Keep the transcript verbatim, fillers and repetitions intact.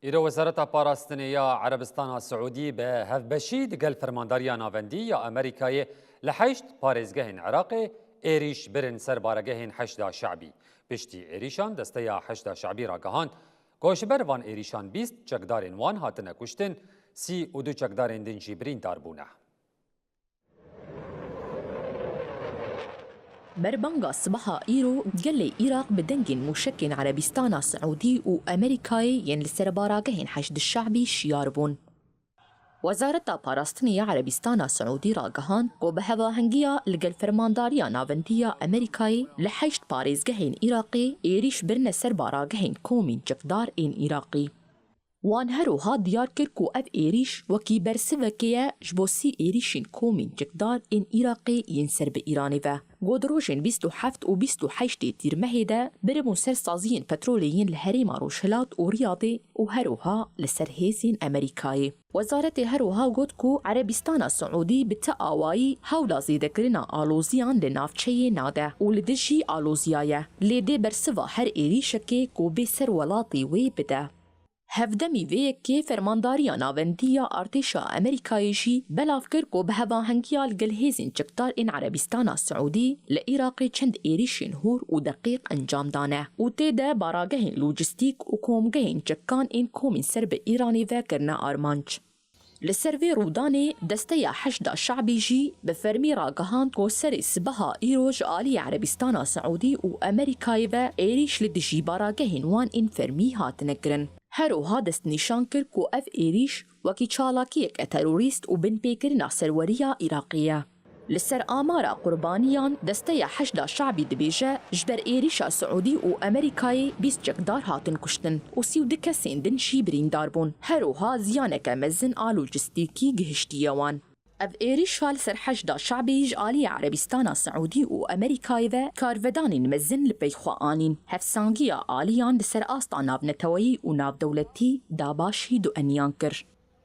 Îro Wezareta Parastinê ya Erebistana Siûdî bi hevbeşî digel Fermandariya Navendî ya Amerîkayê li heşt parêzgehên Iraqê êrîş birin ser baregehên Heşda Şe'bî. Piştî êrîşan, Desteya Heşda Şe'bî ragihand ku ji ber van êrîşan bîst çekdarên wan hatine kuştin, sî û du çekdarên din jî birîndar bûne. Berbanga sibeha îro gelê Iraq bi dengên mûşekên Erebistana Siûdî û Amerîkayê yên li ser baragehên Heşd Şe'bî şiyar bûn. Wezareta Parastinê ya Erebistana Siûdî ragihand ku bi hevahengiya li gel Fermandariya Navendî ya Amerîkayê li heşt parêzgehên Iraqê êrîş birine ser baragehên komên çekdar ên Iraqî. Wan her wiha diyar kir ku ev êrîş wekî bersivekê ye ji bo sî êrîşên komên çekdar ên Iraqê yên ser bi Îranê ve. Got rojên bîst û heft û bîst û heştê Tîrmehê de biribûn ser saziyên petrolê yên li herêma Rojhilat û Riyadê û her wiha li ser hêzên Amerîkayê. Wezaretê her wiha got ku Erebistana Siûdî bi ti awayî hewla zêdekirina aloziyan li navçeyê nade û li dijî aloziya ye, lê dê bersiva her êrîşekê ku bê ser welatê wê bide. Hevdemî vê yekê Fermandariya Navendî ya Artêşa Amerîkayê jî belav kir ku bi hevahengiya li gel hêzên çekdar ên Erebistana Siûdî li Iraqê çend êrîşên hûr û deqîq encam dane û tê de baragehên lojîstîk û komgehên çekan ên komên ser bi Îranê ve kirine armanc. Li ser vê rûdanê Desteya Heşda Şe'bî jî bi fermî ragihand ku serê sibeha îro ji aliyê Erebistana Siûdî û Amerîkayê ve êrîş li dijî baragehên wan ên fermî hatine kirin. Her wiha destnîşan kir ku ev êrîş wekî çalakiyeke terorîst û binpêkirina serweriya Iraqê ye. Li ser amara qurbaniyan, Desteya Heşda Şe'bî dibêje, ji ber êrîşa Siûdî û Amerîkayê bîst çekdar hatin kuştin û sî û du kesên din jî birîndar bûn. Her wiha ziyaneke mezin a lojîstîkî gihiştiye wan. Ev êrîşa li ser Heşda Şe'bî ji aliyê Erebistana Siûdî û Amerîkayê ve karvedanên mezin li pey xwe anîn. Hevsangiya aliyan li ser asta navneteweyî û navdewletî dabaşî dueniyan kir.